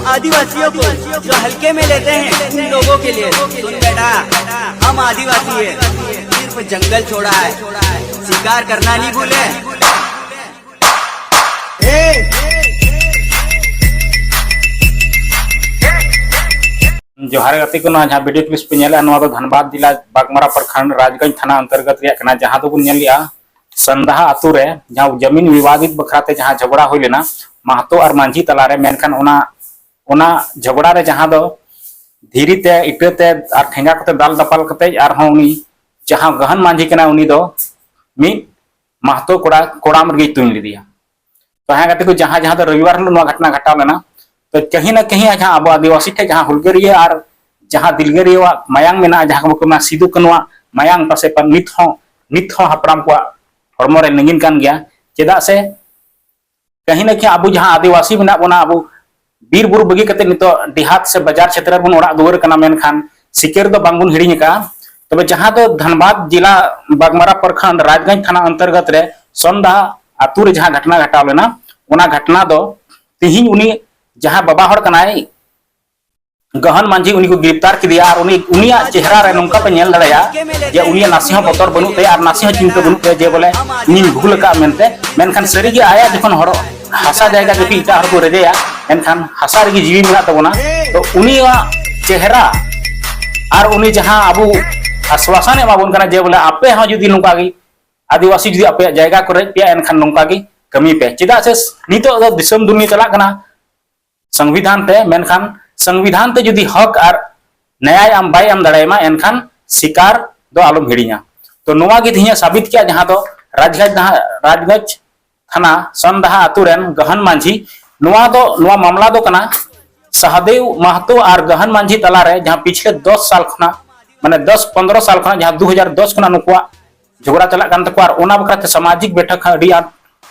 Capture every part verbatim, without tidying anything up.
आदिवासियों को जो हल्के में लेते हैं, उन लोगों के लिए। सुन बेटा, हम आदिवासी हैं, सिर्फ जंगल छोड़ा है, शिकार करना नहीं भूले। ᱡᱚᱦᱟᱨ ᱜᱟᱛᱮ ᱠᱚ, ᱱᱚᱣᱟ ᱡᱟᱦᱟᱸ video clips ᱯᱮ ᱧᱮᱞᱮᱫᱼᱟ, ᱱᱚᱣᱟ ᱫᱚ ᱫᱷᱟᱱᱵᱟᱫᱽ ᱡᱮᱞᱟ ᱵᱟᱜᱽᱢᱟᱨᱟ ᱯᱨᱚᱠᱷᱚᱸᱰ ᱨᱟᱡᱽᱜᱚᱸᱡᱽ ᱛᱷᱟᱱᱟ ᱚᱱᱛᱚᱨᱜᱚᱛ ᱨᱮᱭᱟᱜ ᱠᱟᱱᱟ, ᱡᱟᱦᱟᱸ ᱫᱚᱵᱚᱱ ᱧᱮᱞ ᱞᱮᱜᱼᱟ ᱥᱟᱱᱫᱟᱦᱟ ᱟᱛᱳ ᱨᱮ, ᱡᱟᱦᱟᱸ ᱡᱟᱢᱤᱱ ᱵᱤᱵᱟᱫᱤᱛ ᱵᱟᱠᱷᱨᱟ ᱛᱮ ᱡᱟᱦᱟᱸ ᱡᱷᱚᱜᱽᱲᱟ ᱦᱩᱭ ᱞᱮᱱᱟ ᱢᱟᱦᱛᱚ ᱟᱨ ᱢᱟᱹᱡᱷᱤ ᱛᱟᱞᱟᱨᱮ᱾ ᱢᱮᱱᱠᱷᱟᱱ ᱚᱱᱟ, ᱚᱱᱟ ᱡᱷᱚᱜᱽᱲᱟ ᱨᱮ ᱡᱟᱦᱟᱸ ᱫᱚ ᱫᱷᱤᱨᱤ ᱛᱮ, ᱤᱴᱟᱹ ᱛᱮ ᱟᱨ ᱴᱷᱮᱸᱜᱟ ᱠᱚᱛᱮ ᱫᱟᱞ ᱫᱟᱯᱟᱞ ᱠᱟᱛᱮ ᱟᱨᱦᱚᱸ ᱩᱱᱤ ᱡᱟᱦᱟᱸ ᱜᱟᱦᱟᱱ ᱢᱟᱹᱡᱷᱤ ᱠᱟᱱᱟᱭ, ᱩᱱᱤ ᱫᱚ ᱢᱤᱫ ᱢᱟᱦᱛᱚ ᱠᱚᱲᱟ ᱠᱚᱲᱟᱢ ᱨᱮᱜᱮᱭ ᱛᱩᱧ ᱞᱮᱫᱮᱭᱟ᱾ ᱛᱚ ᱦᱮᱸ ᱜᱟᱛᱮ ᱠᱚ, ᱡᱟᱦᱟᱸ, ᱡᱟᱦᱟᱸ ᱫᱚ ᱨᱚᱵᱤᱵᱟᱨ ᱦᱤᱞᱳᱜ ᱱᱚᱣᱟ ᱜᱷᱚᱴᱱᱟ ᱜᱷᱚᱴᱟᱣ ᱞᱮᱱᱟ᱾ ᱛᱚ ᱠᱟᱹᱦᱤ ᱱᱟ ᱠᱟᱹᱦᱤ ᱡᱟᱦᱟᱸ ᱟᱵᱚ ᱟᱹᱫᱤᱵᱟᱹᱥᱤ ᱴᱷᱮᱱ ᱡᱟᱦᱟᱸ ᱦᱩᱞᱜᱟᱹᱨᱤᱭᱟᱹ ᱟᱨ ᱡᱟᱦᱟᱸ ᱫᱤᱞᱜᱟᱹᱨᱤᱭᱟᱹᱣᱟᱜ ᱢᱟᱭᱟᱝ ᱢᱮᱱᱟᱜᱼᱟ, ᱡᱟᱦᱟᱸ ᱠᱚ ᱢᱮᱛᱟᱜ ᱠᱟᱱᱟ ᱥᱤᱫᱩ ᱠᱟᱹᱱᱩᱣᱟᱜ ᱢᱟᱭᱟᱝ, ᱯᱟᱥᱮ ᱯᱟᱱ ᱱᱤᱛ ᱦᱚᱸ, ᱱᱤᱛ ᱦᱚᱸ ᱦᱟᱯᱲᱟᱢ ᱠᱚᱣᱟᱜ ᱦᱚᱲᱢᱚ ᱨᱮ ᱞᱤᱸᱜᱤᱱ ᱠᱟᱱ ᱜᱮᱭᱟ᱾ ᱪᱮᱫᱟᱜ ᱥᱮ ᱠᱟᱹᱦᱤ ᱱᱟ ᱠᱟᱹᱦᱤ ᱟᱵᱚ ᱡᱟᱦᱟᱸ ᱟᱹᱫᱤᱵᱟᱹᱥᱤ ᱢᱮᱱᱟᱜ ᱵᱚᱱᱟ, ᱟᱵᱚ ᱵᱤᱨ ᱵᱩᱨᱩ ᱵᱟᱹᱜᱤ ᱠᱟᱛᱮ ᱱᱤᱛᱚᱜ ᱰᱤᱦᱟᱛ ᱥᱮ ᱵᱟᱡᱟᱨ ᱪᱷᱮᱛᱨᱚ ᱨᱮᱵᱚᱱ ᱚᱲᱟᱜ ᱫᱩᱣᱟᱹᱨ ᱠᱟᱱᱟ, ᱢᱮᱱᱠᱷᱟᱱ ᱥᱤᱠᱟᱹᱨ ᱫᱚ ᱵᱟᱝᱵᱚᱱ ᱦᱤᱲᱤᱧ ᱟᱠᱟᱫᱼᱟ᱾ ᱛᱚᱵᱮ ᱡᱟᱦᱟᱸ ᱫᱚ ᱫᱷᱟᱱᱵᱟᱫᱽ ᱡᱮᱞᱟ ᱵᱟᱜᱽᱢᱟᱨᱟ ᱯᱨᱚᱠᱷᱚᱸᱰ ᱨᱟᱡᱽᱜᱚᱸᱡᱽ ᱛᱷᱟᱱᱟ ᱚᱱᱛᱚᱨᱜᱚᱛ ᱨᱮ ᱥᱚᱱᱫᱟᱦᱟ ᱟᱛᱳ ᱨᱮ ᱡᱟᱦᱟᱸ ᱜᱷᱚᱴᱱᱟ ᱜᱷᱚᱴᱟᱣ ᱞᱮᱱᱟ, ᱚᱱᱟ ᱜᱷᱚᱴᱱᱟ ᱫᱚ ᱛᱤᱦᱤᱧ ᱩᱱᱤ ᱡᱟᱦᱟᱸ ᱵᱟᱵᱟ ᱦᱚᱲ ᱠᱟᱱᱟᱭ, ᱜᱟᱦᱟᱱ ᱢᱟᱹᱡᱷᱤ, ᱩᱱᱤ ᱠᱚ ᱜᱨᱮᱯᱛᱟᱨ ᱠᱮᱫᱮᱭᱟ ᱟᱨ ᱩᱱᱤ, ᱩᱱᱤᱭᱟᱜ ᱪᱮᱦᱨᱟ ᱨᱮ ᱱᱚᱝᱠᱟ ᱯᱮ ᱧᱮᱞ ᱫᱟᱲᱮᱭᱟᱜᱼᱟ ᱡᱮ ᱩᱱᱤᱭᱟᱜ ᱱᱟᱥᱮ ᱦᱚᱸ ᱵᱚᱛᱚᱨ ᱵᱟᱹᱱᱩᱜ ᱛᱟᱭᱟ ᱟᱨ ᱱᱟᱥᱮ ᱦᱚᱸ ᱪᱤᱱᱛᱟᱹ ᱵᱟᱹᱱᱩᱜ ᱛᱟᱭᱟ ᱡᱮ ᱵᱚᱞᱮ ᱤᱧᱤᱧ ᱵᱷᱩᱞ ᱟᱠᱟᱫᱼᱟ ᱢᱮᱱᱛᱮ᱾ ᱢᱮᱱᱠᱷᱟᱱ ᱥᱟᱹᱨᱤᱜᱮ ᱟᱭᱟᱜ ᱡᱚᱠᱷᱚᱱ ᱦᱚᱲ ᱦᱟᱥᱟ ᱡᱟᱭᱜᱟ ᱡᱩᱫᱤ ᱮᱴᱟᱜ ᱦᱚᱲ ᱠᱚ ᱨᱮᱡᱮᱭᱟ, ᱮᱱᱠᱷᱟᱱ ᱦᱟᱥᱟ ᱨᱮᱜᱮ ᱡᱤᱣᱤ ᱢᱮᱱᱟᱜ ᱛᱟᱵᱚᱱᱟ᱾ ᱛᱚ ᱩᱱᱤᱭᱟᱜ ᱪᱮᱦᱨᱟ ᱟᱨ ᱩᱱᱤ ᱡᱟᱦᱟᱸ ᱟᱵᱚ ᱟᱥᱣᱟᱥᱟᱱ ᱮ ᱮᱢᱟ ᱵᱚᱱ ᱠᱟᱱᱟ ᱡᱮ ᱵᱚᱞᱮ ᱟᱯᱮ ᱦᱚᱸ ᱡᱩᱫᱤ ᱱᱚᱝᱠᱟ ᱜᱮ ᱟᱹᱫᱤᱵᱟᱹᱥᱤ ᱡᱩᱫᱤ ᱟᱯᱮᱭᱟᱜ ᱡᱟᱭᱜᱟ ᱠᱚ ᱨᱮᱡ ᱯᱮᱭᱟ, ᱮᱱᱠᱷᱟᱱ ᱱᱚᱝᱠᱟ ᱜᱮ ᱠᱟᱹᱢᱤ ᱯᱮ᱾ ᱪᱮᱫᱟᱜ ᱥᱮ ᱱᱤᱛᱚᱜ ᱫᱚ ᱫᱤᱥᱚᱢ ᱫᱩᱱᱤᱭᱟᱹ ᱪᱟᱞᱟᱜ ᱠᱟᱱᱟ ᱥᱚᱝᱵᱤᱫᱷᱟᱱ ᱛᱮ, ᱢᱮᱱᱠᱷᱟᱱ ᱥᱚᱝᱵᱤᱫᱷᱟᱱ ᱛᱮ ᱡᱩᱫᱤ ᱦᱚᱠ ᱟᱨ ᱱᱮᱭᱟᱭ ᱟᱢ ᱵᱟᱭ ᱮᱢ ᱫᱟᱲᱮᱭᱟᱢᱟ, ᱮᱱᱠᱷᱟᱱ ᱥᱤᱠᱟᱨ ᱫᱚ ᱟᱞᱚᱢ ᱦᱤᱲᱤᱧᱟ᱾ ᱛᱚ ᱱᱚᱣᱟ ᱜᱮ ᱛᱮᱦᱮᱧ ᱮ ᱥᱟᱵᱤᱛ ᱠᱮᱜᱼᱟ, ᱡᱟᱦᱟᱸ ᱫᱚ ᱨᱟᱡᱽᱜᱟᱡᱽ, ᱨᱟᱡᱽᱜᱟᱡᱽ ᱛᱷᱟᱱᱟ ᱥᱚᱱᱫᱟᱦᱟ ᱟᱛᱳ ᱨᱮᱱ ᱜᱟᱦᱟᱱ ᱢᱟᱹᱡᱷᱤ᱾ ᱱᱚᱣᱟ ᱫᱚ, ᱱᱚᱣᱟ ᱢᱟᱢᱞᱟ ᱫᱚ ᱠᱟᱱᱟ ᱥᱟᱦᱟᱫᱮᱣ ᱢᱟᱦᱛᱚ ᱟᱨ ᱜᱟᱦᱟᱱ ᱢᱟᱹᱡᱷᱤ ᱛᱟᱞᱟᱨᱮ, ᱡᱟᱦᱟᱸ ᱯᱤᱪᱷᱞᱮ ᱫᱚᱥ ᱥᱟᱞ ᱠᱷᱚᱱᱟᱜ, ᱢᱟᱱᱮ ᱫᱚᱥ ᱯᱚᱱᱫᱽᱨᱚ ᱥᱟᱞ ᱠᱷᱚᱱᱟᱜ, ᱡᱟᱦᱟᱸ ᱫᱩ ᱦᱟᱡᱟᱨ ᱫᱚᱥ ᱠᱷᱚᱱᱟᱜ ᱱᱩᱠᱩᱣᱟᱜ ᱡᱷᱚᱜᱽᱲᱟ ᱪᱟᱞᱟᱜ ᱠᱟᱱ ᱛᱟᱠᱚᱣᱟ ᱟᱨ ᱚᱱᱟ ᱵᱟᱠᱷᱨᱟ ᱛᱮ ᱥᱟᱢᱟᱡᱤᱠ ᱵᱮᱴᱷᱚᱠ ᱦᱚᱸ ᱟᱹᱰᱤ ᱟᱸᱴ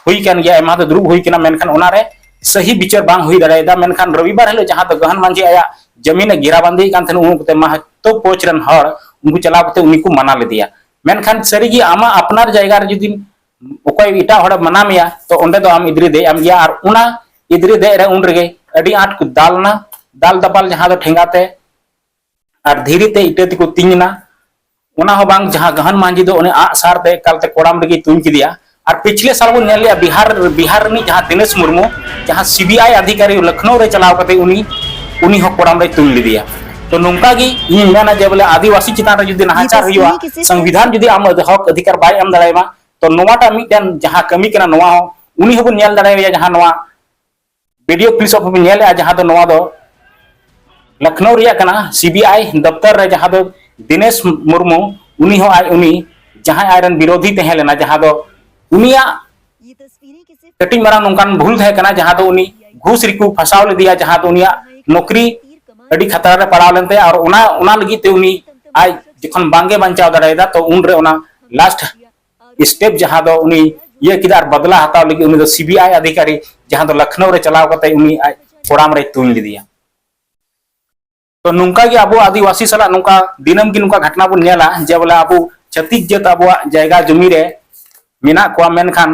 ᱦᱩᱭ ᱠᱟᱱ ᱜᱮᱭᱟ, ᱟᱭᱢᱟ ᱫᱚ ᱫᱩᱲᱩᱵ ᱦᱩᱭ ᱠᱟᱱᱟ, ᱢᱮᱱᱠᱷᱟᱱ ᱚᱱᱟᱨᱮ ᱥᱟᱹᱦᱤ ᱵᱤᱪᱟᱹᱨ ᱵᱟᱝ ᱦᱩᱭ ᱫᱟᱲᱮᱭᱟᱫᱟ᱾ ᱢᱮᱱᱠᱷᱟᱱ ᱨᱚᱵᱤᱵᱟᱨ ᱦᱤᱞᱳᱜ ᱡᱟᱦᱟᱸ ᱫᱚ ᱜᱟᱦᱟᱱ ᱢᱟᱹᱡᱷᱤ ᱟᱭᱟᱜ ᱡᱟᱹᱢᱤᱱ ᱮ ᱜᱷᱮᱨᱟᱵᱟᱱᱫᱤ ᱠᱟᱱ ᱛᱟᱦᱮᱱ, ᱩᱱ ᱚᱠᱛᱮ ᱢᱟᱦᱛᱚ ᱯᱳᱪ ᱨᱮᱱ ᱦᱚᱲ ᱩᱱᱠᱩ ᱪᱟᱞᱟᱣ ᱠᱟᱛᱮ ᱩᱱᱤ ᱠᱚ ᱢᱟᱱᱟ ᱞᱮᱫᱮᱭᱟ᱾ ᱢᱮᱱᱠᱷᱟᱱ ᱥᱟᱹᱨᱤᱜᱮ ᱟᱢᱟᱜ ᱟᱯᱱᱟᱨ ᱡᱟᱭᱜᱟ ᱨᱮ ᱡᱩᱫᱤ ᱚᱠᱚᱭ ᱮᱴᱟᱜ ᱦᱚᱲᱮ ᱢᱟᱱᱟ ᱢᱮᱭᱟ, ᱛᱚ ᱚᱸᱰᱮ ᱫᱚ ᱟᱢ ᱮᱫᱽᱨᱮ ᱫᱮᱡ ᱟᱢ ᱜᱮᱭᱟ᱾ ᱟᱨ ᱚᱱᱟ ᱮᱫᱽᱨᱮ ᱫᱮᱡ ᱨᱮ ᱩᱱ ᱨᱮᱜᱮ ᱟᱹᱰᱤ ᱟᱸᱴ ᱠᱚ ᱫᱟᱞ ᱮᱱᱟ᱾ ᱫᱟᱞ ᱫᱟᱯᱟᱞ ᱡᱟᱦᱟᱸ ᱫᱚ ᱴᱷᱮᱸᱜᱟ ᱛᱮ ᱟᱨ ᱫᱷᱤᱨᱤ ᱛᱮ ᱤᱴᱟᱹ ᱛᱮᱠᱚ ᱛᱤᱧ ᱮᱱᱟ᱾ ᱚᱱᱟ ᱦᱚᱸ ᱵᱟᱝ, ᱡᱟᱦᱟᱸ ᱜᱟᱦᱟᱱ ᱢᱟᱹᱡᱷᱤ ᱫᱚ ᱚᱱᱮ ᱟᱜ ᱥᱟᱨ ᱛᱮ ᱮᱠᱟᱞ ᱛᱮ ᱠᱚᱲᱟᱢ ᱨᱮᱜᱮᱭ ᱛᱩᱧ ᱠᱮᱫᱮᱭᱟ᱾ ᱟᱨ ᱯᱤᱪᱷᱞᱮ ᱥᱟᱞ ᱵᱚᱱ ᱧᱮᱞ ᱞᱮᱜᱼᱟ ᱵᱤᱦᱟᱨ, ᱵᱤᱦᱟᱨ ᱨᱤᱱᱤᱡ ᱡᱟᱦᱟᱸ ᱫᱤᱱᱮᱥ ᱢᱩᱨᱢᱩ, ᱡᱟᱦᱟᱸ ᱥᱤᱵᱤᱟᱭ ᱚᱫᱷᱤᱠᱟᱨᱤ ᱞᱚᱠᱷᱱᱳ ᱨᱮ ᱪᱟᱞᱟᱣ ᱠᱟᱛᱮ ᱩᱱᱤ, ᱩᱱᱤ ᱦᱚᱸ ᱠᱚᱲᱟᱢ ᱨᱮᱭ ᱛᱩᱧ ᱞᱮᱫᱮᱭᱟ᱾ ᱛᱚ ᱱᱚᱝᱠᱟ ᱜᱮ ᱤᱧ ᱢᱮᱱᱟ ᱡᱮ ᱵᱚᱞᱮ ᱟᱹᱫᱤᱵᱟᱹᱥᱤ ᱪᱮᱛᱟᱱ ᱨᱮ ᱡᱩᱫᱤ ᱱᱟᱦᱟᱪᱟᱨ ᱦᱩᱭᱩᱜᱼᱟ, ᱥᱚᱝᱵᱤᱫᱷᱟᱱ ᱡᱩᱫᱤ ᱟᱢ ᱦᱚᱠ ᱚᱫᱷᱤᱠᱟᱨ ᱵᱟᱭ ᱮᱢ ᱫᱟᱲᱮᱭᱟᱢᱟ, ᱛᱚ ᱱᱚᱣᱟᱴᱟᱜ ᱢᱤᱫᱴᱮᱱ ᱡᱟᱦᱟᱸ ᱠᱟᱹᱢᱤ ᱠᱟᱱᱟ, ᱱᱚᱣᱟ ᱦᱚᱸ ᱩᱱᱤ ᱦᱚᱸᱵᱚᱱ ᱧᱮᱞ ᱫᱟᱲᱮᱭᱟᱭᱟ, ᱡᱟᱦᱟᱸ ᱱᱚᱣᱟ ᱵᱤᱰᱤᱳ ᱠᱞᱤᱯ ᱥᱚᱵ ᱵᱚᱱ ᱧᱮᱞᱮᱜᱼᱟ, ᱡᱟᱦᱟᱸ ᱫᱚ ᱱᱚᱣᱟ ᱫᱚ ᱞᱚᱠᱷᱱᱳ ᱨᱮᱭᱟᱜ ᱠᱟᱱᱟ, ᱥᱤᱵᱤᱟᱭ ᱫᱚᱯᱛᱚᱨ ᱨᱮ ᱡᱟᱦᱟᱸ ᱫᱚ ᱫᱤᱱᱮᱥ ᱢᱩᱨᱢᱩ, ᱩᱱᱤ ᱦᱚᱸ ᱟᱡ ᱩᱱᱤ ᱡᱟᱦᱟᱸᱭ ᱟᱡᱨᱮᱱ ᱵᱤᱨᱳᱫᱷᱤ ᱛᱟᱦᱮᱸ ᱞᱮᱱᱟ, ᱡᱟᱦᱟᱸ ᱫᱚ ᱩᱱᱤᱭᱟᱜ ᱠᱟᱹᱴᱤᱡ ᱢᱟᱨᱟᱝ ᱱᱚᱝᱠᱟᱱ ᱵᱷᱩᱞ ᱛᱟᱦᱮᱸ ᱠᱟᱱᱟ, ᱡᱟᱦᱟᱸ ᱫᱚ ᱩᱱᱤ ᱜᱷᱩᱥ ᱨᱮᱠᱚ ᱯᱷᱟᱸᱥᱟᱣ ᱞᱮᱫᱮᱭᱟ, ᱡᱟᱦᱟᱸ ᱫᱚ ᱩᱱᱤᱭᱟᱜ ᱱᱚᱠᱨᱤ ᱟᱹᱰᱤ ᱠᱷᱟᱛᱨᱟ ᱨᱮ ᱯᱟᱲᱟᱣ ᱞᱮᱱ ᱛᱟᱭᱟ᱾ ᱟᱨ ᱚᱱᱟ, ᱚᱱᱟ ᱞᱟᱹᱜᱤᱫ ᱛᱮ ᱩᱱᱤ ᱟᱡ ᱡᱚᱠᱷᱚᱱ ᱵᱟᱝᱜᱮ ᱵᱟᱧᱪᱟᱣ ᱫᱟᱲᱮᱭᱟᱫᱟ, ᱛᱚ ᱩᱱᱨᱮ ᱚᱱᱟ ᱞᱟᱥᱴ ᱥᱴᱮᱯ ᱡᱟᱦᱟᱸ ᱫᱚ ᱩᱱᱤ ᱤᱭᱟᱹ ᱠᱮᱫᱟ ᱟᱨ ᱵᱟᱫᱞᱟ ᱦᱟᱛᱟᱣ ᱞᱟᱹᱜᱤᱫ ᱩᱱᱤ ᱫᱚ ᱥᱤᱵᱤᱟᱭ ᱚᱫᱷᱤᱠᱟᱨᱤ, ᱡᱟᱦᱟᱸ ᱫᱚ ᱞᱚᱠᱷᱱᱳ ᱨᱮ ᱪᱟᱞᱟᱣ ᱠᱟᱛᱮ ᱩᱱᱤ ᱟᱡ ᱠᱚᱲᱟᱢ ᱨᱮᱭ ᱛᱩᱧ ᱞᱮᱫᱮᱭᱟ᱾ ᱛᱚ ᱱᱚᱝᱠᱟ ᱜᱮ ᱟᱵᱚ ᱟᱹᱫᱤᱵᱟᱹᱥᱤ ᱥᱟᱞᱟᱜ ᱱᱚᱝᱠᱟ ᱫᱤᱱᱟᱹᱢ ᱜᱮ ᱱᱚᱝᱠᱟ ᱜᱷᱚᱴᱱᱟ ᱵᱚᱱ ᱧᱮᱞᱟ, ᱡᱮ ᱵᱚᱞᱮ ᱟᱵᱚ ᱪᱷᱟᱹᱛᱤᱠ ᱡᱟᱹᱛ ᱟᱵᱚᱣᱟᱜ ᱡᱟᱭᱜᱟ ᱡᱚᱢᱤ ᱨᱮ ᱢᱮᱱᱟᱜ ᱠᱚᱣᱟ, ᱢᱮᱱᱠᱷᱟᱱ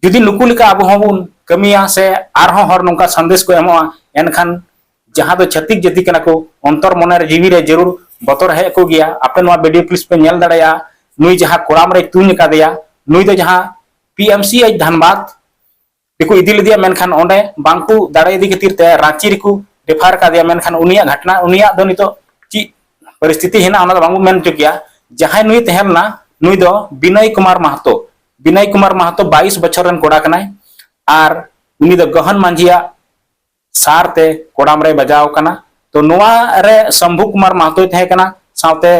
ᱡᱩᱫᱤ ᱱᱩᱠᱩ ᱞᱮᱠᱟ ᱟᱵᱚ ᱦᱚᱸᱵᱚᱱ ᱠᱟᱹᱢᱤᱭᱟ ᱥᱮ ᱟᱨᱦᱚᱸ ᱦᱚᱲ ᱱᱚᱝᱠᱟ ᱥᱟᱸᱫᱮᱥ ᱠᱚ ᱮᱢᱚᱜᱼᱟ, ᱮᱱᱠᱷᱟᱱ ᱡᱟᱦᱟᱸ ᱫᱚ ᱪᱷᱟᱹᱛᱤᱠ ᱡᱟᱹᱛᱤ ᱠᱟᱱᱟ ᱠᱚ, ᱚᱱᱛᱚᱨ ᱢᱚᱱᱮ ᱨᱮ ᱡᱤᱣᱤ ᱨᱮ ᱡᱟᱹᱨᱩᱲ ᱵᱚᱛᱚᱨ ᱦᱮᱡ ᱟᱠᱚ ᱜᱮᱭᱟ᱾ ᱟᱯᱮ ᱱᱚᱣᱟ ᱵᱤᱰᱤᱭᱳ ᱠᱞᱤᱯ ᱯᱮ ᱧᱮᱞ ᱫᱟᱲᱮᱭᱟᱜᱼᱟ, ᱱᱩᱭ ᱡᱟᱦᱟᱸ ᱠᱚᱲᱟᱢ ᱨᱮᱭ ᱛᱩᱧ ᱟᱠᱟᱫᱮᱭᱟ, ᱱᱩᱭ ᱫᱚ ᱡᱟᱦᱟᱸ ᱯᱤ ᱮᱢ ᱥᱤ ᱮᱭᱤᱪ ᱫᱷᱟᱱᱵᱟᱫᱽ ᱛᱮᱠᱚ ᱤᱫᱤ ᱞᱮᱫᱮᱭᱟ, ᱢᱮᱱᱠᱷᱟᱱ ᱚᱸᱰᱮ ᱵᱟᱝᱠᱚ ᱫᱟᱲᱮ ᱤᱫᱤ ᱠᱷᱟᱹᱛᱤᱨ ᱛᱮ ᱨᱟᱸᱪᱤ ᱨᱮᱠᱚ ᱨᱮᱯᱷᱟᱨ ᱠᱟᱫᱮᱭᱟ᱾ ᱢᱮᱱᱠᱷᱟᱱ ᱩᱱᱤᱭᱟᱜ ᱜᱷᱚᱴᱱᱟ, ᱩᱱᱤᱭᱟᱜ ᱫᱚ ᱱᱤᱛᱚᱜ ᱪᱮᱫ ᱯᱚᱨᱤᱥᱛᱷᱤᱛᱤ ᱦᱮᱱᱟᱜ, ᱚᱱᱟ ᱫᱚ ᱵᱟᱝᱵᱚ ᱢᱮᱱ ᱦᱚᱪᱚ ᱠᱮᱭᱟ᱾ ᱡᱟᱦᱟᱸᱭ ᱱᱩᱭ ᱛᱟᱦᱮᱸ ᱞᱮᱱᱟ, ᱱᱩᱭ ᱫᱚ ᱵᱤᱱᱚᱭ ᱠᱩᱢᱟᱨ ᱢᱟᱦᱟᱛᱚ᱾ ᱵᱤᱱᱚᱭ ᱠᱩᱢᱟᱨ ᱢᱟᱦᱟᱛᱚ ᱵᱟᱭᱤᱥ ᱵᱚᱪᱷᱚᱨ ᱨᱮᱱ ᱠᱚᱲᱟ ᱠᱟᱱᱟᱭ ᱟᱨ ᱩᱱᱤ ᱫᱚ ᱜᱟᱦᱟᱱ ᱢᱟᱹᱡᱷᱤᱭᱟᱜ ᱥᱟᱨ ᱛᱮ ᱠᱚᱲᱟᱢ ᱨᱮᱭ ᱵᱟᱡᱟᱣ ᱟᱠᱟᱱᱟ᱾ ᱛᱚ ᱱᱚᱣᱟ ᱨᱮ ᱥᱚᱢᱵᱷᱩ ᱠᱩᱢᱟᱨ ᱢᱟᱦᱟᱛᱚᱭ ᱛᱟᱦᱮᱸ ᱠᱟᱱᱟ, ᱥᱟᱶᱛᱮ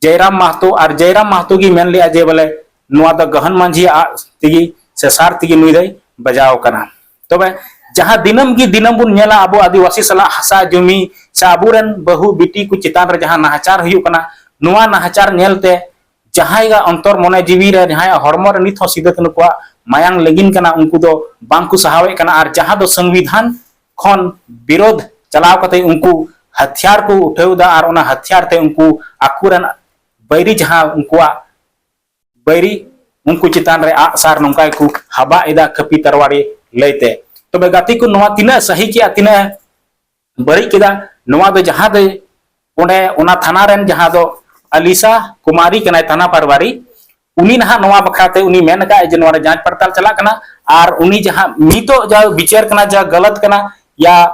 ᱡᱚᱭᱨᱟᱢ ᱢᱟᱦᱛᱚ, ᱟᱨ ᱡᱚᱭᱨᱟᱢ ᱢᱟᱦᱛᱚ ᱜᱮ ᱢᱮᱱ ᱞᱮᱜᱼᱟ ᱡᱮ ᱵᱚᱞᱮ ᱱᱚᱣᱟ ᱫᱚ ᱜᱟᱦᱟᱱ ᱢᱟᱹᱡᱷᱤᱭᱟᱜ ᱟᱜ ᱛᱮᱜᱮ ᱥᱮ ᱥᱟᱨ ᱛᱮᱜᱮ ᱱᱩᱭ ᱫᱚᱭ ᱵᱟᱡᱟᱣ ᱟᱠᱟᱱᱟ᱾ ᱛᱚᱵᱮ ᱡᱟᱦᱟᱸ ᱫᱤᱱᱟᱹᱢ ᱜᱮ ᱫᱤᱱᱟᱹᱢ ᱵᱚᱱ ᱧᱮᱞᱟ ᱟᱵᱚ ᱟᱹᱫᱤᱵᱟᱹᱥᱤ ᱥᱟᱞᱟᱜ ᱦᱟᱥᱟ ᱡᱚᱢᱤ ᱥᱮ ᱟᱵᱚᱨᱮᱱ ᱵᱟᱹᱦᱩ ᱵᱤᱴᱤ ᱠᱚ ᱪᱮᱛᱟᱱ ᱨᱮ ᱡᱟᱦᱟᱸ ᱱᱟᱦᱟᱪᱟᱨ ᱦᱩᱭᱩᱜ ᱠᱟᱱᱟ, ᱱᱚᱣᱟ ᱱᱟᱦᱟᱪᱟᱨ ᱧᱮᱞᱛᱮ ᱡᱟᱦᱟᱸᱭᱟᱜ ᱚᱱᱛᱚᱨ ᱢᱚᱱᱮ ᱡᱤᱣᱤ ᱨᱮ, ᱡᱟᱦᱟᱸᱭᱟᱜ ᱦᱚᱲᱢᱚ ᱨᱮ ᱱᱤᱛ ᱦᱚᱸ ᱥᱤᱫᱟᱹ ᱠᱟᱹᱱᱦᱩ ᱠᱚᱣᱟᱜ ᱢᱟᱭᱟᱝ ᱞᱤᱸᱜᱤᱱ ᱠᱟᱱᱟ, ᱩᱱᱠᱩ ᱫᱚ ᱵᱟᱝ ᱠᱚ ᱥᱟᱦᱟᱣᱮᱫ ᱠᱟᱱᱟ᱾ ᱟᱨ ᱡᱟᱦᱟᱸ ᱫᱚ ᱥᱚᱝᱵᱤᱫᱷᱟᱱ ᱠᱷᱚᱱ ᱵᱤᱨᱳᱫᱷ ᱪᱟᱞᱟᱣ ᱠᱟᱛᱮ ᱩᱱᱠᱩ ᱦᱟᱛᱤᱭᱟᱨ ᱠᱚ ᱩᱴᱷᱟᱹᱣ ᱮᱫᱟ ᱟᱨ ᱚᱱᱟ ᱦᱟᱛᱤᱭᱟᱨ ᱛᱮ ᱩᱱᱠᱩ ᱟᱠᱚᱨᱮᱱ ᱵᱟᱹᱭᱨᱤ, ᱡᱟᱦᱟᱸ ᱩᱱᱠᱩᱣᱟᱜ ᱵᱟᱹᱭᱨᱤ, ᱩᱱᱠᱩ ᱪᱮᱛᱟᱱ ᱨᱮ ᱟᱜᱼᱥᱟᱨ ᱱᱚᱝᱠᱟ ᱜᱮᱠᱚ ᱦᱟᱵᱟ ᱮᱫᱟ, ᱠᱟᱹᱯᱤ ᱛᱟᱨᱣᱟᱲᱤ ᱞᱟᱹᱭᱛᱮ᱾ ᱛᱚᱵᱮ ᱜᱟᱛᱮ ᱠᱚ, ᱱᱚᱣᱟ ᱛᱤᱱᱟᱹᱜ ᱥᱟᱹᱦᱤ ᱠᱮᱫᱟ, ᱛᱤᱱᱟᱹᱜ ᱵᱟᱹᱲᱤᱡ ᱠᱮᱫᱟ, ᱱᱚᱣᱟ ᱫᱚ ᱡᱟᱦᱟᱸ ᱫᱚ ᱚᱸᱰᱮ ᱚᱱᱟ ᱛᱷᱟᱱᱟ ᱨᱮᱱ ᱡᱟᱦᱟᱸ ᱫᱚ ᱟᱞᱤᱥᱟ ᱠᱩᱢᱟᱨᱤ ᱠᱟᱱᱟᱭ, ᱛᱷᱟᱱᱟ ᱯᱟᱨᱵᱟᱨᱤ, ᱩᱱᱤ ᱱᱟᱦᱟᱜ ᱱᱚᱣᱟ ᱵᱟᱠᱷᱨᱟ ᱛᱮ ᱩᱱᱤ ᱢᱮᱱ ᱟᱠᱟᱫ ᱡᱮ ᱱᱚᱣᱟ ᱨᱮ ᱡᱟᱸᱪ ᱯᱟᱲᱛᱟᱞ ᱪᱟᱞᱟᱜ ᱠᱟᱱᱟ, ᱟᱨ ᱩᱱᱤ ᱡᱟᱦᱟᱸ ᱱᱤᱛᱚᱜ ᱡᱟ ᱵᱤᱪᱟᱹᱨ ᱠᱟᱱᱟ, ᱡᱟ ᱜᱟᱞᱟᱛ ᱠᱟᱱᱟ ᱭᱟ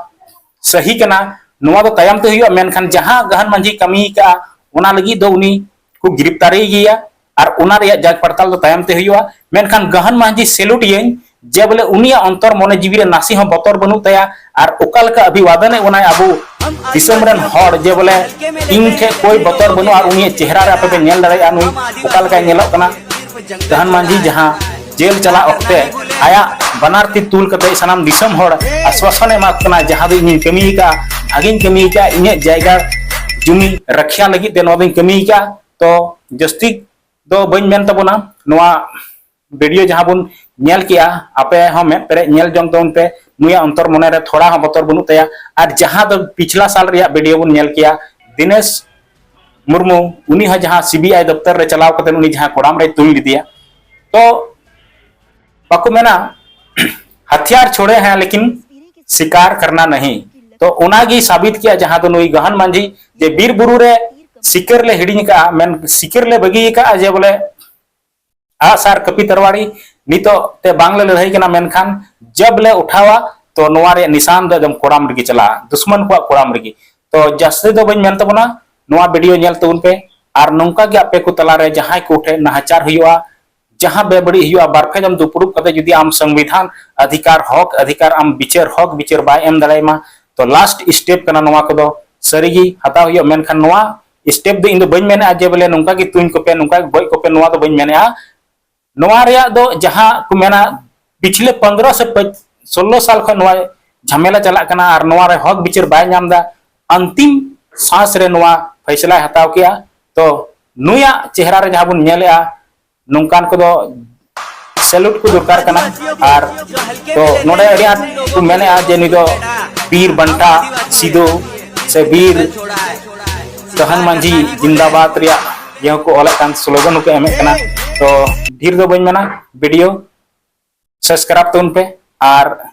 ᱥᱟᱹᱦᱤ ᱠᱟᱱᱟ, ᱱᱚᱣᱟ ᱫᱚ ᱛᱟᱭᱚᱢ ᱛᱮ ᱦᱩᱭᱩᱜᱼᱟ᱾ ᱢᱮᱱᱠᱷᱟᱱ ᱡᱟᱦᱟᱸ ᱜᱟᱦᱟᱱ ᱢᱟᱹᱡᱷᱤ ᱠᱟᱹᱢᱤ ᱠᱟᱜᱼᱟ, ᱚᱱᱟ ᱞᱟᱹᱜᱤᱫ ᱫᱚ ᱩᱱᱤ ᱠᱚ ᱜᱤᱨᱤᱯᱛᱟᱨᱤ ᱜᱮᱭᱟ, ᱟᱨ ᱚᱱᱟ ᱨᱮᱭᱟᱜ ᱡᱟᱸᱪ ᱯᱟᱲᱛᱟᱞ ᱫᱚ ᱛᱟᱭᱚᱢ ᱛᱮ ᱦᱩᱭᱩᱜᱼᱟ᱾ ᱢᱮᱱᱠᱷᱟᱱ ᱜᱟᱦᱟᱱ ᱢᱟᱹᱡᱷᱤ ᱥᱮᱞᱩᱴ ᱤᱭᱟᱹᱧ ᱡᱮ ᱵᱚᱞᱮ ᱩᱱᱤᱭᱟᱜ ᱚᱱᱛᱚᱨ ᱢᱚᱱᱮ ᱡᱤᱣᱤ ᱨᱮ ᱱᱟᱥᱮ ᱦᱚᱸ ᱵᱚᱛᱚᱨ ᱵᱟᱹᱱᱩᱜ ᱛᱟᱭᱟ, ᱟᱨ ᱚᱠᱟ ᱞᱮᱠᱟ ᱚᱵᱷᱤᱵᱟᱫᱚᱱ ᱮ ᱵᱚᱱᱟᱭ ᱟᱵᱚ ᱫᱤᱥᱚᱢ ᱨᱮᱱ ᱦᱚᱲ ᱡᱮ ᱵᱚᱞᱮ ᱤᱧ ᱴᱷᱮᱡ ᱠᱳᱭ ᱵᱚᱛᱚᱨ ᱵᱟᱹᱱᱩᱜᱼᱟ, ᱟᱨ ᱩᱱᱤᱭᱟᱜ ᱪᱮᱦᱨᱟ ᱨᱮ ᱟᱯᱮ ᱯᱮ ᱧᱮᱞ ᱫᱟᱲᱮᱭᱟᱜᱼᱟ ᱱᱩᱭ ᱚᱠᱟ ᱞᱮᱠᱟᱭ ᱧᱮᱞᱚᱜ ᱠᱟᱱᱟ᱾ ᱜᱟᱦᱟᱱ ᱢᱟᱹᱡᱷᱤ ᱡᱟᱦᱟᱸ ᱡᱮᱞ ᱪᱟᱞᱟᱜ ᱚᱠᱛᱮ ᱟᱭᱟᱜ ᱵᱟᱱᱟᱨ ᱛᱤ ᱛᱩᱞ ᱠᱟᱛᱮ ᱥᱟᱱᱟᱢ ᱫᱤᱥᱚᱢ ᱦᱚᱲ ᱟᱥᱣᱟᱥᱚᱱ ᱮ ᱮᱢᱟ ᱠᱚ ᱠᱟᱱᱟ, ᱡᱟᱦᱟᱸ ᱫᱚ ᱤᱧᱤᱧ ᱠᱟᱹᱢᱤ ᱟᱠᱟᱫᱼᱟ, ᱵᱷᱟᱜᱤᱧ ᱠᱟᱹᱢᱤ ᱟᱠᱟᱫᱼᱟ, ᱤᱧᱟᱹᱜ ᱡᱟᱭᱜᱟ ᱡᱩᱢᱤ ᱨᱟᱠᱷᱤᱭᱟ ᱞᱟᱹᱜᱤᱫ ᱛᱮ ᱱᱚᱣᱟ ᱫᱚᱧ ᱠᱟᱹᱢᱤ ᱟᱠᱟᱫᱼᱟ᱾ ᱛᱚ ᱡᱟᱹᱥᱛᱤ ᱫᱚ ᱵᱟᱹᱧ ᱢᱮᱱ ᱛᱟᱵᱚᱱᱟ, ᱱᱚᱣᱟ ᱵᱷᱤᱰᱤᱭᱳ ᱡᱟᱦᱟᱸ ᱵᱚᱱ ᱧᱮᱞ ᱠᱮᱜᱼᱟ, ᱟᱯᱮ ᱦᱚᱸ ᱢᱮᱫ ᱯᱮᱨᱮᱡ ᱧᱮᱞ ᱡᱚᱝ ᱛᱟᱵᱚᱱ ᱯᱮ, ᱱᱩᱭᱟᱜ ᱚᱱᱛᱚᱨ ᱢᱚᱱᱮ ᱨᱮ ᱛᱷᱚᱲᱟ ᱦᱚᱸ ᱵᱚᱛᱚᱨ ᱵᱟᱹᱱᱩᱜ ᱛᱟᱭᱟ᱾ ᱟᱨ ᱡᱟᱦᱟᱸ ᱫᱚ ᱯᱤᱪᱷᱞᱟ ᱥᱟᱞ ᱨᱮᱭᱟᱜ ᱵᱷᱤᱰᱤᱭᱳ ᱵᱚᱱ ᱧᱮᱞ ᱠᱮᱜᱼᱟ, ᱫᱤᱱᱮᱥ ᱢᱩᱨᱢᱩ, ᱩᱱᱤ ᱦᱚᱸ ᱡᱟᱦᱟᱸ ᱥᱤᱵᱤᱟᱭ ᱫᱚᱯᱛᱚᱨ ᱨᱮ ᱪᱟᱞᱟᱣ ᱠᱟᱛᱮ ᱩᱱᱤ ᱡᱟᱦᱟᱸ ᱠᱚᱲᱟᱢ ᱨᱮᱭ ᱛᱩᱧ ᱞᱮᱫᱮᱭᱟ, ᱛᱚ ᱵᱟᱠᱚ ᱢᱮᱱᱟ ᱦᱟᱛᱤᱭᱟᱨ ᱪᱷᱳᱲᱮ ᱦᱮᱸ ᱞᱮᱠᱤᱱ ᱥᱤᱠᱟᱨ ᱠᱟᱨᱱᱟ ᱱᱟᱦᱤ᱾ ᱛᱚ ᱚᱱᱟᱜᱮ ᱥᱟᱵᱤᱛ ᱠᱮᱜᱼᱟ ᱡᱟᱦᱟᱸ ᱫᱚ ᱱᱩᱭ ᱜᱟᱦᱟᱱ ᱢᱟᱹᱡᱷᱤ ᱡᱮ ᱵᱤᱨ ᱵᱩᱨᱩ ᱨᱮ ᱥᱤᱠᱟᱹᱨ ᱞᱮ ᱦᱤᱲᱤᱧ ᱟᱠᱟᱫᱼᱟ, ᱢᱮᱱ ᱥᱤᱠᱟᱹᱨ ᱞᱮ ᱵᱟᱹᱜᱤ ᱟᱠᱟᱫᱼᱟ, ᱡᱮ ᱵᱚᱞᱮ ᱟᱜᱼᱥᱟᱨ ᱠᱟᱹᱯᱤ ᱛᱟᱨᱣᱟᱲᱤ ᱱᱤᱛᱚᱜ ᱛᱮ ᱵᱟᱝ ᱞᱮ ᱞᱟᱹᱲᱦᱟᱹᱭ ᱠᱟᱱᱟ, ᱢᱮᱱᱠᱷᱟᱱ ᱡᱟᱵ ᱞᱮ ᱩᱴᱷᱟᱣᱟ ᱛᱚ ᱱᱚᱣᱟ ᱨᱮᱭᱟᱜ ᱱᱤᱥᱟᱱ ᱫᱚ ᱮᱠᱫᱚᱢ ᱠᱚᱲᱟᱢ ᱨᱮᱜᱮ ᱪᱟᱞᱟᱜᱼᱟ, ᱫᱩᱥᱢᱟᱱ ᱠᱚᱣᱟᱜ ᱠᱚᱲᱟᱢ ᱨᱮᱜᱮ᱾ ᱛᱚ ᱡᱟᱹᱥᱛᱤ ᱫᱚ ᱵᱟᱹᱧ ᱢᱮᱱ ᱛᱟᱵᱚᱱᱟ, ᱱᱚᱣᱟ ᱵᱷᱤᱰᱤᱭᱳ ᱧᱮᱞ ᱛᱟᱵᱚᱱ ᱯᱮ᱾ ᱟᱨ ᱱᱚᱝᱠᱟ ᱜᱮ ᱟᱯᱮ ᱠᱚ ᱛᱟᱞᱟᱨᱮ ᱡᱟᱦᱟᱸᱭ ᱠᱚ ᱴᱷᱮᱱ ᱱᱟᱦᱟᱪᱟᱨ ᱦᱩᱭᱩᱜᱼᱟ, ᱡᱟᱦᱟᱸ ᱵᱮᱵᱟᱹᱲᱤᱡ ᱦᱩᱭᱩᱜᱼᱟ, ᱵᱟᱨ ᱯᱮ ᱡᱚᱱ ᱫᱩᱯᱲᱩᱵ ᱠᱟᱛᱮ ᱡᱩᱫᱤ ᱟᱢ ᱥᱚᱝᱵᱤᱫᱷᱟᱱ ᱚᱫᱷᱤᱠᱟᱨ, ᱦᱚᱠ ᱚᱫᱷᱤᱠᱟᱨ ᱟᱢ ᱵᱤᱪᱟᱹᱨ, ᱦᱚᱠ ᱵᱤᱪᱟᱹᱨ ᱵᱟᱭ ᱮᱢ ᱫᱟᱲᱮᱭᱟᱢᱟ, ᱛᱚ ᱞᱟᱥᱴ ᱥᱴᱮᱯ ᱠᱟᱱᱟ ᱱᱚᱣᱟ ᱠᱚᱫᱚ, ᱥᱟᱹᱨᱤᱜᱮ ᱦᱟᱛᱟᱣ ᱦᱩᱭᱩᱜᱼᱟ᱾ ᱢᱮᱱᱠᱷᱟᱱ ᱱᱚᱣᱟ ᱥᱴᱮᱯ ᱫᱚ ᱤᱧ ᱫᱚ ᱵᱟᱹᱧ ᱢᱮᱱᱮᱫᱼᱟ ᱡᱮ ᱵᱚᱞᱮ ᱱᱚᱝᱠᱟ ᱜᱮ ᱛᱩᱧ ᱠᱚᱯᱮ, ᱱᱚᱝᱠᱟ ᱜᱮ ᱜᱚᱡ ᱠᱚᱯᱮ, ᱱᱚᱣᱟ ᱫᱚ ᱵᱟᱹᱧ ᱢᱮᱱᱮᱫᱼᱟ᱾ ᱱᱚᱣᱟ ᱨᱮᱭᱟᱜ ᱫᱚ ᱡᱟᱦᱟᱸ ᱠᱚ ᱢᱮᱱᱟ ᱯᱤᱪᱷᱞᱮ ᱯᱚᱱᱫᱽᱨᱚ ᱥᱮ ᱥᱳᱞᱞᱳ ᱥᱟᱞ ᱠᱷᱚᱱ ᱱᱚᱣᱟ ᱡᱷᱟᱢᱮᱞᱟ ᱪᱟᱞᱟᱜ ᱠᱟᱱᱟ ᱟᱨ ᱱᱚᱣᱟ ᱨᱮ ᱦᱚᱠ ᱵᱤᱪᱟᱹᱨ ᱵᱟᱭ ᱧᱟᱢ ᱮᱫᱟ, ᱟᱱᱛᱤᱢ ᱥᱟᱸᱥ ᱨᱮ ᱱᱚᱣᱟ ᱯᱷᱟᱭᱥᱞᱟᱭ ᱦᱟᱛᱟᱣ ᱠᱮᱜᱼᱟ᱾ ᱛᱚ ᱱᱩᱭᱟᱜ ᱪᱮᱦᱨᱟ ᱨᱮ ᱡᱟᱦᱟᱸ ᱵᱚᱱ ᱧᱮᱞᱮᱜᱼᱟ, ᱱᱚᱝᱠᱟᱱ ᱠᱚᱫᱚ ᱥᱮᱞᱩᱴ ᱠᱚ ᱫᱚᱨᱠᱟᱨ ᱠᱟᱱᱟ᱾ ᱟᱨ ᱛᱚ ᱱᱚᱰᱮ ᱟᱹᱰᱤ ᱟᱸᱴ ᱠᱚ ᱢᱮᱱᱮᱜᱼᱟ ᱡᱮ ᱱᱩᱭ ᱫᱚ ᱵᱤᱨ ᱵᱟᱱᱴᱟ ᱥᱤᱫᱩ ᱥᱮ ᱵᱤᱨ ᱜᱟᱦᱟᱱ ᱢᱟᱹᱡᱷᱤ ᱡᱤᱱᱫᱟᱵᱟᱫ ᱨᱮᱭᱟᱜ ᱤᱭᱟᱹ ᱦᱚᱸᱠᱚ ᱚᱞᱮᱫ ᱠᱟᱱ, ᱥᱞᱳᱜᱟᱱ ᱦᱚᱸᱠᱚ ᱮᱢᱮᱫ ᱠᱟᱱᱟ᱾ ᱛᱚ ᱰᱷᱮᱨ ᱫᱚ ᱵᱟᱹᱧ ᱢᱮᱱᱟ, ᱵᱷᱤᱰᱤᱭᱳ ᱥᱟᱵᱥᱠᱨᱟᱭᱤᱵ ᱛᱟᱵᱚᱱ ᱯᱮ ᱟᱨ